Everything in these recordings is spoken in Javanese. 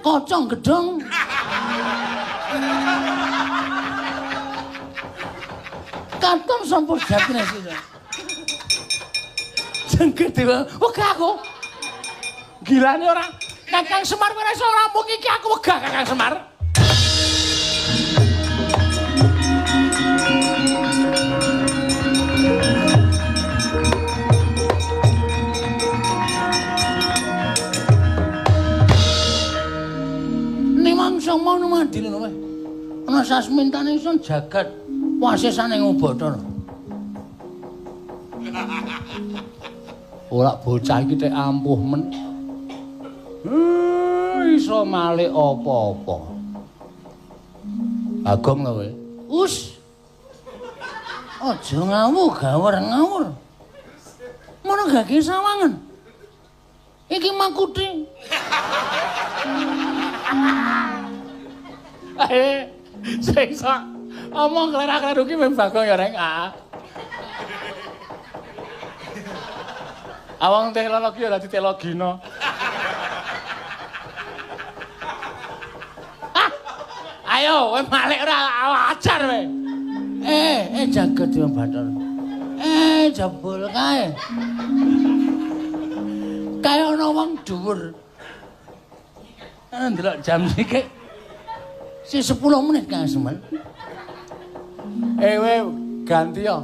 Kocong gedhong. Katon sampun jatine sira. Jengger dewa, wegah aku. Gilane ora. Kakang Semar ora iso rampung iki aku wegah Kakang Semar. Ning mangsa mau madine lho. Ana sasmintane ingsun jagat wasesane Bathara. Ora bocah iki tek ampuh men. Iso malik apa-apa. Bagong lho kowe. Us. Aja ngawur gawur ngawur. Mono gage sawangan. Iki makuti. Sing sok omong klerak-kleru ki mung Bagong ya rek. Awang teknologi ora ditelogino. Ayo kowe malik ora ajar kowe. Jagat Dewa Bathara. Jebul kae. Kae ana wong dhuwur. Ana ndelok jam sithik. Si 10 menit Kang Semen. Kowe ganti ya.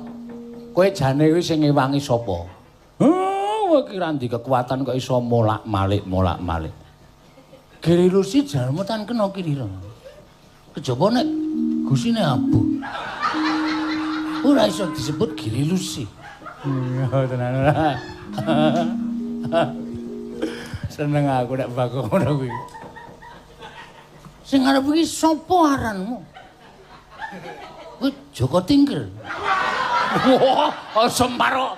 Kowe jane kuwi sing ngewangi sapa? Kowe ki ra ndek kekuatan kok iso molak-malik molak-malik. Giri Lusi jalma tan kena kirira. Kejaba nek gusine abuh. Ora iso disebut Giri Lusi. Iya tenan ora. Seneng aku nek Bagong ngono kuwi. Sing arep iki sapa aranmu? Kowe Joko Tingkir. Wah, Semar kok.